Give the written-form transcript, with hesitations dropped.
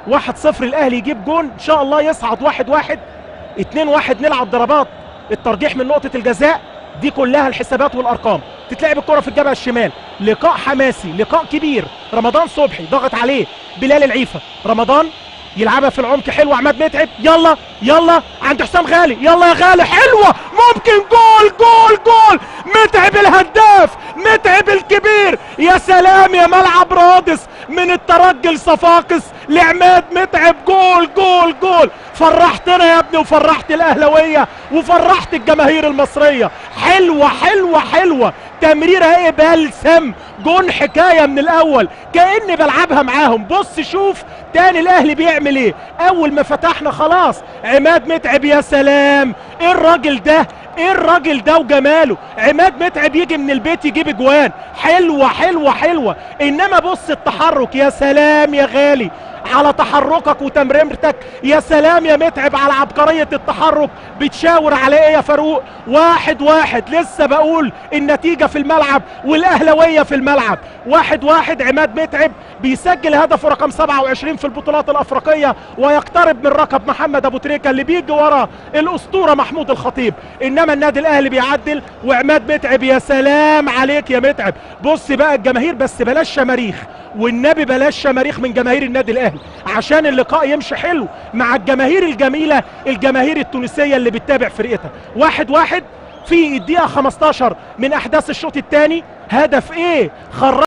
1-0 الاهلي يجيب جون ان شاء الله، يصعد 1-1، 2-1 نلعب ضربات الترجيح من نقطة الجزاء. دي كلها الحسابات والارقام. تتلعب الكره في الجبهة الشمال، لقاء حماسي، لقاء كبير. رمضان صبحي ضغط عليه بلال العيفه، رمضان يلعبها في العمق حلوة، عماد متعب يلا يلا عند حسام غالي، يلا يا غالي حلوة، ممكن جول جول جول، متعب الهداف، متعب الكبير، يا سلام يا ملعب رادس، من الترجي لصفاقس لعماد متعب، جول جول جول. فرحتنا يا ابني وفرحت الاهلاوية وفرحت الجماهير المصرية. حلوة حلوة حلوة، تمريره ايه بلسم، جون حكاية من الاول، كاني بلعبها معاهم. بص شوف تاني الاهلي بيعمل ايه، اول ما فتحنا خلاص عماد متعب، يا سلام ايه الراجل ده، ايه الراجل ده وجماله. عماد متعب يجي من البيت يجيب اجوان، حلوة حلوة حلوة. انما بص التحرك، يا سلام يا غالي على تحركك وتمريرتك، يا سلام يا متعب على عبقرية التحرك. بتشاور على ايه يا فاروق؟ 1-1، لسه بقول النتيجة في الملعب والاهلاوية في الملعب. 1-1، عماد متعب بيسجل هدفه رقم 27 في البطولات الافريقية ويقترب من رقم محمد ابو تريكة اللي بيجي ورا الاسطورة محمود الخطيب. انما النادي الاهلي بيعدل، وعماد متعب يا سلام عليك يا متعب. بص بقى الجماهير، بس بلاش شماريخ والنبي، بلاش شماريخ من جماهير النادي الاهلي عشان اللقاء يمشي حلو مع الجماهير الجميلة، الجماهير التونسية اللي بتتابع فرقتها. 1-1 في الدقيقة 15 من احداث الشوط الثاني. هدف ايه؟ خرج